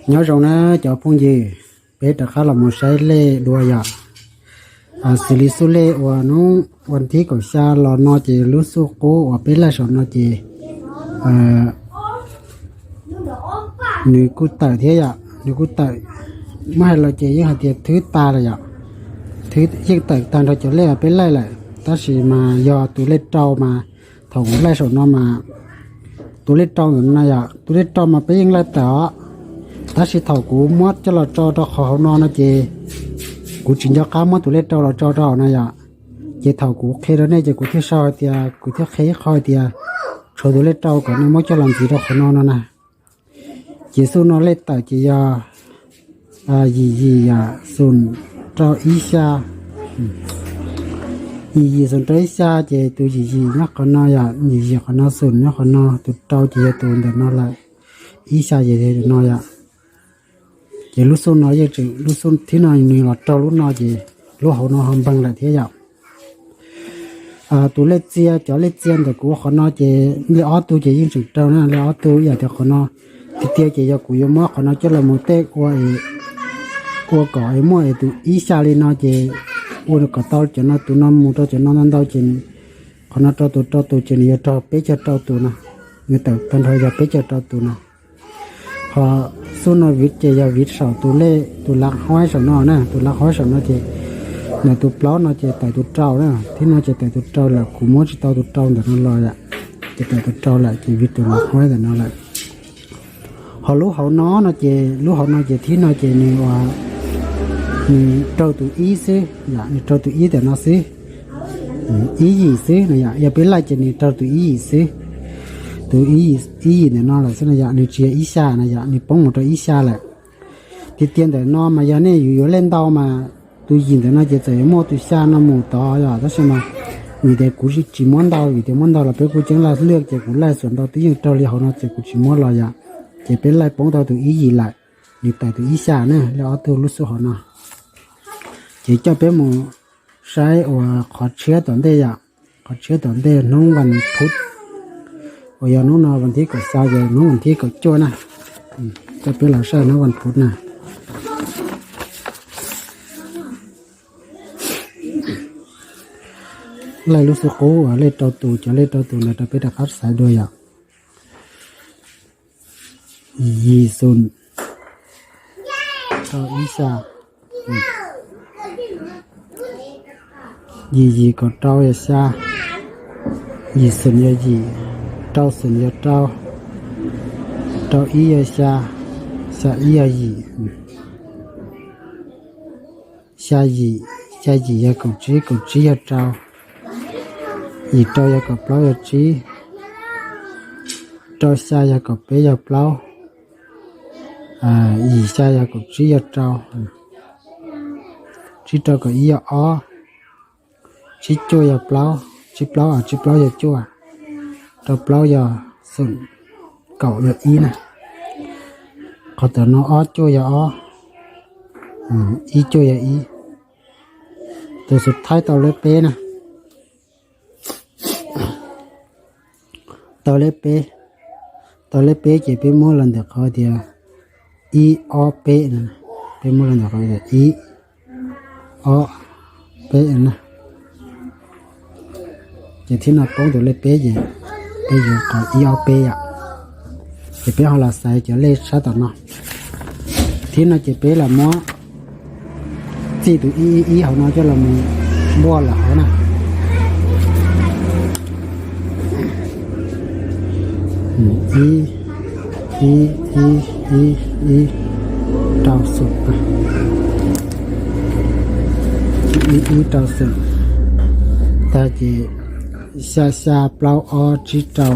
Nyob zoo na cov phooj ywg, peb rov qab los mus saib lej dua yom. Xws li xuj lej uas hnub vas thib kaum xya los no ces lub xuj qub uas peb laij saum no ces nws kuj tawm thiab yom, nws kuj tawm. Muab hais los ces yeej hais tias thwb tag lawm yom, yeej tawm tag nrho cov lej uas peb laij lawm, tab sis mas yog tus lej rau mas thaum kuv laij saum no mas tus lej rau ntawm no yom, tus lej rau mas peb yeej laij tawm os, tab sis thaum kuv muab coj los tso rau qhov hauv no no ces kuv tsis nco qab muab tus lej rau los tso rau hauv no yom. Ces thaum kuv qhia rau nej ces kuv thiaj sau hais tias, kuv thiaj qhia ib qho hais tias tshuav tus lej rau kom nej muab coj los ntxiv rau qhov no no na. Ces xuj no lej tawm ces yog yim yim yom, xoom rau ib xya, yim yim xoom rau ib xya ces tus yim yim nyob qhov no yom, yim yim qhov no, xoom nyob qhov no, tus rau ces yog tus ntawm no lawm, ib xya ces yog tus no yom. Ces lub xuj no yeej tseem, lub xuj thib no nws los raug lub no ces lub hauv no ho npeeg lawm thiab yom. Tus lej txia, cov lej txia ntawm kuv qhov no ces lej ob tug ces yeej tseem raug na, lej ob tug ib yam tias qhov no. Tiag tiag ces yog kuv yuav muab qhov no coj los mus tej ua, ua kom es muaj es tus ib xya li no ces ua kom tau cov no, tus no mus rau cov no ntau ntau ces qhov no rau tus rau tus ces nws yuav raug peb caug rau tus no, nws tawm tag nrho yog peb caug rau tus no. Ho xuj no viv ces yog viv saum tus lej, tus lav huaib saum no na, tus lav huaib saum no ces ntawm tus plaub no ces tawm tus rau na, thib no ces tawm tus rau lawm, kuv muab tsis tau tus rau ntawm no los yom, ces tawm tus rau lawm ces viv tus lav huaib ntawm no lawm. Ho lub hauv no no ces, lub hauv no ces thib no ces nws ua, nws raug tus ib xwb yom, nws raug tus ib ntawm no xwb, ib yim xwb no yom, yog peb laij ces nws raug tus ib yim xwb, tus ib yim ntawm no lawm xwb no yom, nws tsis yog ib xya no yom, nws poob mus rau ib xya lawm. Tiag tiag ntawm no mas yog nej yuav yuav lej ntau mas tus yim ntawm no ces txawm yuav muaj tus xya no mus tod yom, tab sis mas vim tias kuv tsis muab ntau, vim tias muab ntau los peb kuj ceeb laj liaj ces kuv laij xuas ntau twb yeej raug li hauv no ces kuv tsis muab los yom. Ces peb laij poob tau tus ib yim lawm, nws tawm tus ib xya na, lej ob tug lub xuj hauv no. Ces coj peb mus saib uas qhov tshiab tom ntej yom, qhov tshiab tom ntej hnub vas phuv, uas yog hnub no vas thib kaum xya ces hnub vas thib kaum cuaj na, coj peb los saib hnub vas phuv na. Laij lub xuj qub uas lej rau tus, cov lej rau tus ntawd rau peb rov qab xaiv dua yom. Yim xoom rau ib xya, yim yim kom rau yog xya, yim xoom yog yim, rau xoom yog rau, rau ib yog xya, xya ib yog yim, xya yim, xya yim yog kaum tsib, kaum tsib yog rau, yim rau yog kaum plaub yog tsib, rau xya yog kaum peb yog plaub, yim xya yog kaum tsib yog rau, tsib rau kaum ib yog ob, tsib cuaj yog plaub, tsib plaub, tsib plaub yog cuaj, rau plaub yog xoom, kaum yog ib na. Qhov tom no ob cuaj yog ob, ib cuaj yog ib. Tus xub thaib tau lej peb na. Tau lej peb, tau lej peb ces peb muab los ntawm qhov tias ib ob peb no, peb muab los ntawm qhov tias ib ob peb na. Ces thib no poob tus lej peb ces peb yuav qhov ib ob peb yom. Ces peb ho los xaiv cov lej sab tom no. Thib no ces peb los muab txij tus ib ib ib hauv no coj los mus npuaj lawm hauv na. Ib, ib, ib, ib, ib, rau xoom, ib ib rau xoom, tag ces xya xya plaub ob tsib rau,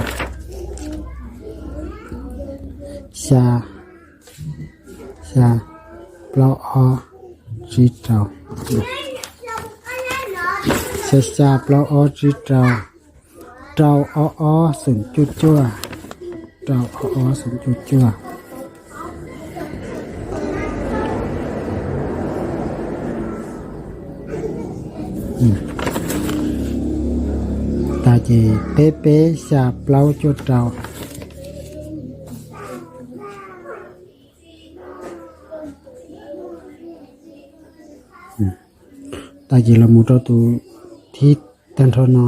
xya, xya plaub ob tsib rau, xya xya plaub ob tsib rau, rau ob ob xoom cuaj cuaj, rau ob ob xoom cuaj cuaj. Tag ces peb peb xya plaub cuaj rau, Tas ces los mus rau tus thib tag nrho no,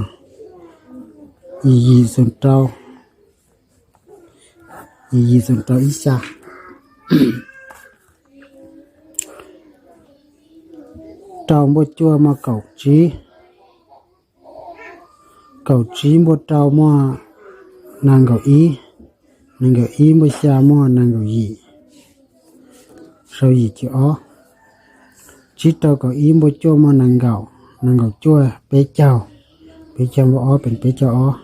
yim xoom rau, yim xoom rau ib xya. Rau npuaj cuaj muaj kaum tsib, kaum tsib npuaj rau muaj nees nkaum ib, nees nkaum ib npuaj xya muaj nees nkaum yim, sau yim cuv ob. Tsib rau kaum ib npuaj cuaj muaj nees nkaum, nees nkaum cuaj peb caug, peb caug npuaj ob peb, peb caug ob.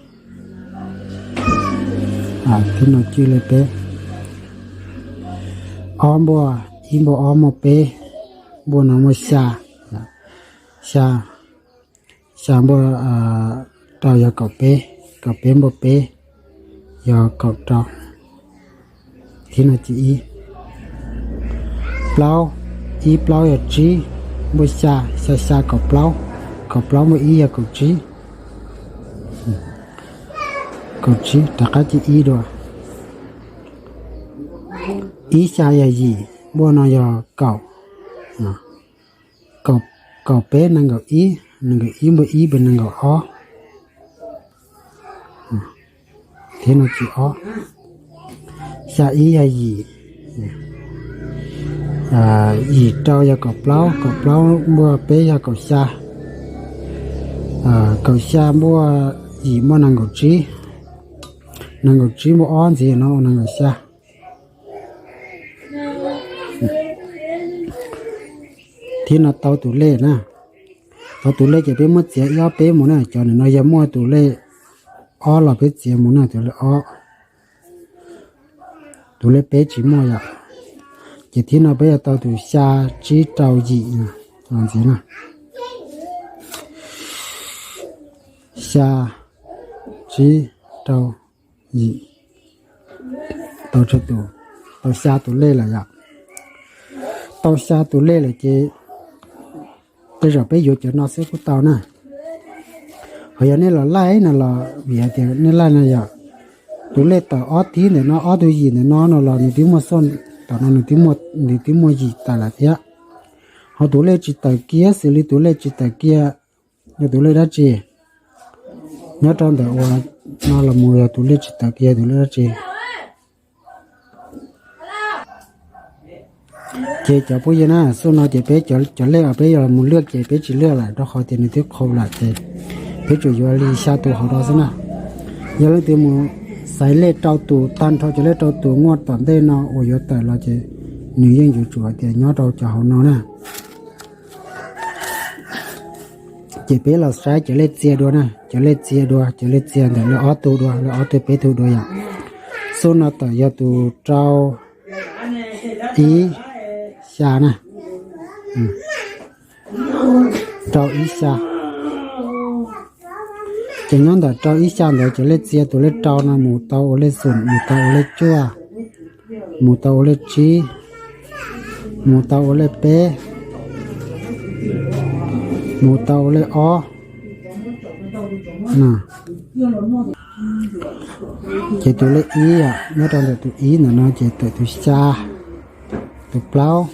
Thib no cwj li peb, ob npuaj, ib npuaj ob muaj peb, npuaj no muaj xya, xya, xya npuaj rau yog kaum peb, kaum peb npuaj peb yog kaum rau. Thib no cwj ib. Plaub, ib plaub yog tsib, npuaj xya, xya xya kaum plaub, kaum plaub npuaj ib yog kaum tsib, kaum tsib rov qab cwj ib dua. Ib xya yog yim, npuaj no yog kaum, kaum peb nees nkaum ib, nees nkaum ib npuaj ib peb nees nkaum ob. Thib no cwj ob. Xya ib yog yim, yim rau yog kaum plaub, kaum plaub npuaj peb yog kaum xya, kaum xya npuaj yim muaj nees nkaum tsib, nees nkaum tsib npuaj ob ntxiv no ua nees nkaum xya. Thib no tau tus lej na, tau tus lej ces peb muab txiav ib ob peb mus na, cov ntawm no yog muaj tus lej ob los peb txiav mus na, tus lej ob, tus lej peb tsis muaj yom. Ces thib no peb yuav tau tus xya tsib rau yim los ntxiv na. Xya tsib rau yim, tau, tau xya tus lej lawm yom. Tau xya tus lej lawm ces tej zaum peb yuav cov no xwb kuj tau na. Ho yog nej los laij no los vim hais tias nej laij no yog tus lej tawm ob thib ntawm no, ob tug yim ntawm no no los nws twb muaj xoj, tom no nws twb muaj yim tawm lawm thiab. Ho tus lej tsis tawm kiag, xws li tus lej tsis tawm kiag yog tus lej dab tsi? Nyob rau ntawm uas no los mus yog tus lej tsis tawm kiag yog tus lej dab tsi? Ces cov phooj ywg na, xub no ces peb cov lej uas peb yuav mus luaj ces peb tsis luaj lawm rau qhov tias nws twb qhau lawm ces peb tsuas yuav li xya tus hauv no xwb na. Yog leej twg mus xaiv lej rau tus tag nrho cov lej rau tus muaj tom ntej no uas yuav tawm los ces nws yeej yuav tsum hais tias nyob rau cov hauv no na. Ces peb los saib cov lej txia dua na, cov lej txia dua, cov lej txia ntawm lej ob tug dua, lej ob tug peb tug dua yom. Xub no tawm yog tus rau ib xya na, rau ib xya. Ces nyob ntawm rau ib xya ntawd cov lej txia tus lej rau no mus tau ua lej xoom, mus tau ua lej cuaj, mus tau ua lej tsib, mus tau ua lej peb, mus tau ua lej ob. Ces tus lej ib yom, nyob rau ntawm tus ib ntawm no ces tawm tus xya, tus plaub,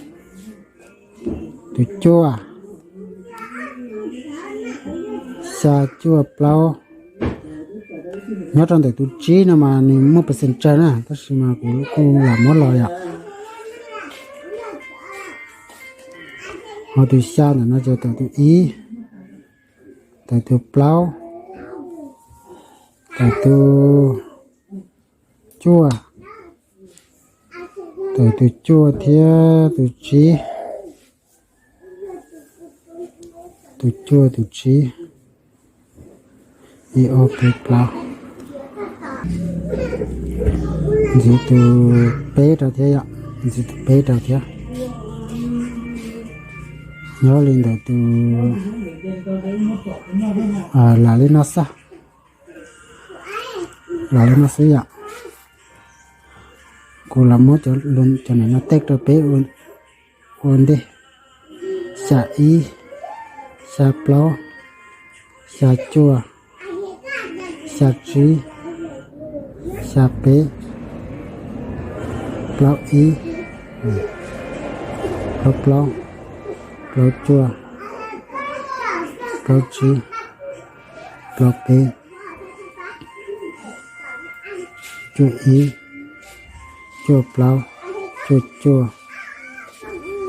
tus cuaj, xya cuaj plaub. Nyob rau ntawm tus tsib no mas nws muaj percent tsawg na, tab sis mas kuv kuj lam muab los yom. Ho tus xya ntawm no ces tawm tus ib, tawm tus plaub, tawm tus cuaj, tawm tus cuaj thiab tus tsib, tus cuaj tus tsib, ib ob peb plaub, ntxiv tus peb rau thiab yom, ntxiv tus peb rau thiab. Nyob li ntawm tus, lam li no xwb, lam li no xwb yom. Kuv lam muab cov ntawm no tej rau peb ua ntej, xya ib, xya plaub, xya cuaj, xya tsib, xya peb, plaub ib, plaub plaub, plaub cuaj, plaub tsib, plaub peb, cuaj ib, cuaj plaub, cuaj cuaj,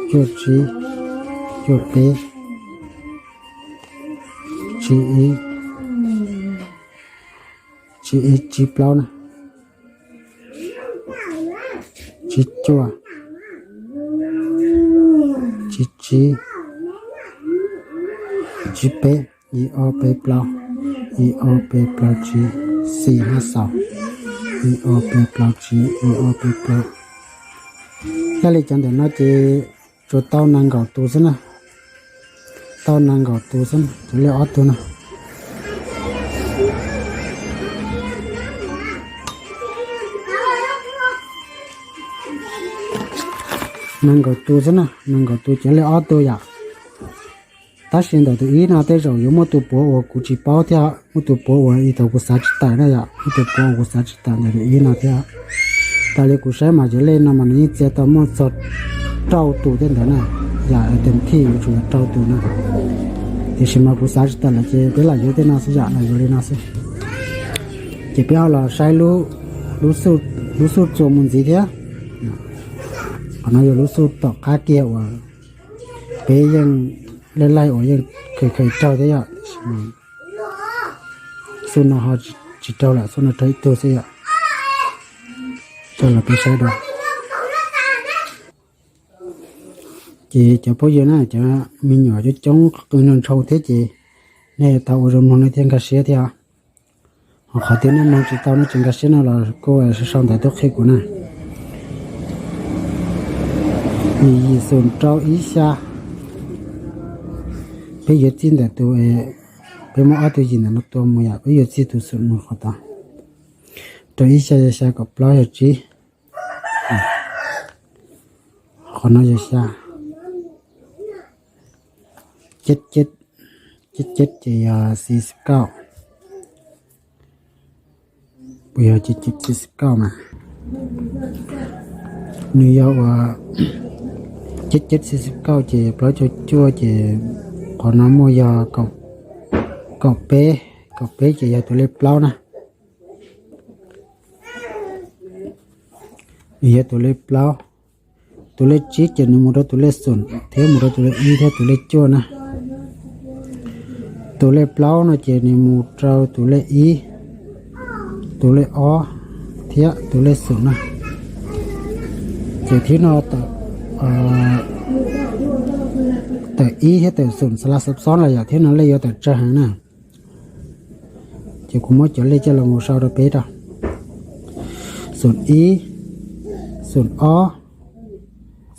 cuaj tsib, cuaj peb, tsib ib, tsib ib, tsib plaub na, tsib cuaj, tsib tsib, tsib peb, ib ob peb plaub, ib ob peb plaub tsib, xis hab xaus, ib ob peb plaub tsib, ib ob peb plaub. Yog li cov ntawm no ces tsuas tau nees nkaum tus xwb na, tau nees nkaum tus xwb, cov lej ob tug no. Nees nkaum tus xwb na, nees nkaum tus cov lej ob tug yom. Tab sis ntawm tus ib no tej zaum yuav muaj tus puav uas kuv tsis paub thiab, muaj tus puav uas thaum kuv xav tsis tawm na yom, muaj tus puav uas kuv xav tsis tawm ntawm tus ib no thiab. Tas li kuv saib mas cov lej no mas nws yeej txia tau muaj txog rau tus tej ntawd na, yam tus thij yuav tsum yog rau tus na. Tiam sis mas kuv xav tsis tawm lawm ces peb lam yuav tej no xwb yom, los yuav li no xwb. Ces peb ho los saib lub xuj txuas mus ntxiv thiab. Qhov no yog lub xuj tom qab kiag uas peb yeej laij laij uas yeej khaws khaws raug thiab yom. Xuj no ho tsis raug lawm, xuj no raug ib tug xwb yom. Coj los peb saib dua. Ces cov phooj ywg na, cov me nyuam coob coob qw nroo nroo thiab ces nej tau ua zoo mloog nej thiaj nkag siab thiab. Ho qhov tias nej mloog tsis tau nej tsis nkag siab no los kuj sau sau ntawv tuaj qhia kuv na. Yim yim xoom rau ib xya. Peb yuav txij ntawm tus, peb muab ob tug yim ntawm no tua mus yom, peb yuav txij tus xoom mus qhov tod. Rau ib xya yog xya, kaum plaub yog tsib. Qhov no yog xya. Ceb ceb, ceb ceb ces yog xis xib kauj. Puas yog ceb ceb xis xib kauj mas? Nws yog uas ceb ceb xis xib kauj ces plaub caug cuaj ces qhov no muaj yog kaum peb, kaum peb ces yog tus lej plaub na. Nws yog tus lej plaub. Tus lej tsib ces nws mus rau tus lej xoom thiab mus rau tus lej ib thiab tus lej cuaj na. Tus lej plaub no ces nws mus rau tus lej ib, tus lej ob thiab tus lej xoom na. Ces thib no tawm ib thiab tawm xoom xa la xov xob los yom, thib no lej yuav tawm tsawg heev na. Ces kuv muab cov lej coj los mus sau rau peb rau. Xoom ib, xoom ob,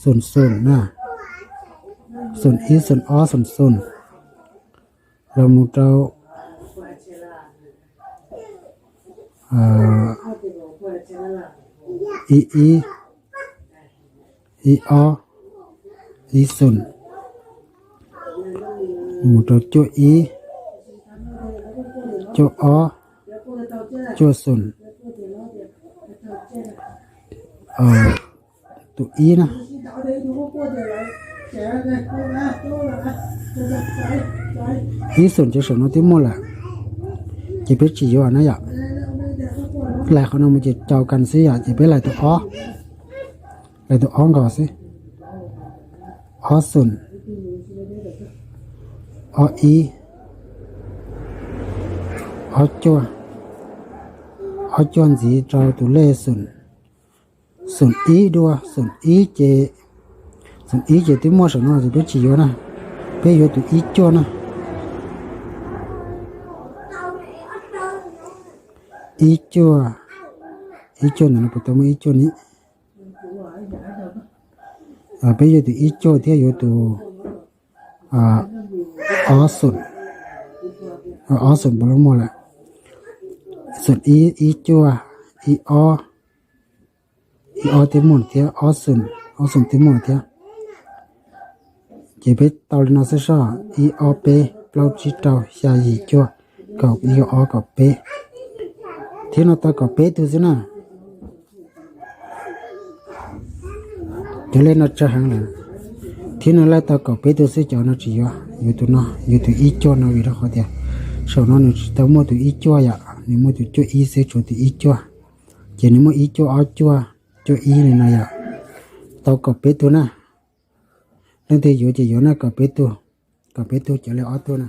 xoom xoom na. Xoom ib, xoom ob, xoom xoom. Los mus rau ib ib, ib ob, ib xoom, mus rau cuaj ib, cuaj ob, cuaj xoom, tus ib na. Ib xoom ces saum no twb muaj lawm, ces peb tsis yuav na yom. Laim qhov no mus ces cau kas xwb yom, ces peb laim tus ob, laim tus ob nkaus xwb. Ob xoom, ob ib, ob cuaj, ob cuaj ntxiv rau tus lej xoom, xoom ib dua, xoom ib ces, xoom ib ces twb muaj saum no ces peb tsis yuav na, peb yuav tus ib cuaj na. Ib cuaj, ib cuaj ntawm no puas tau muaj ib cuaj ni? Peb yuav tus ib cuaj thiab yuav tus ob xoom, ob xoom puav leej muaj lawm. Xoom ib, ib cuaj, ib ob, ib ob twb muaj thiab, ob xoom, ob xoom twb muaj thiab. Ces peb tau li no xwb soj, ib ob peb plaub tsib rau xya yim cuaj, kaum ib ob kaum peb. Thib no tau kaum peb tug xwb na. Cov lej no tsawg heev lawm. Thiab nws laij tau kaum peb tug xwb, cov no tsis yuav, yuav tus no, yuav tus ib cuaj no vim rau qhov tias saum no nws tsis tau muaj tus ib cuaj yom, nws muaj tus cuaj ib xwb tshuav tus ib cuaj. Ces nws muaj ib cuaj, ob cuaj, cuaj ib li no yom. Tau kaum peb tug na. Leej twg yuav ces yuav na, kaum peb tug, kaum peb tug cov li ob tug na.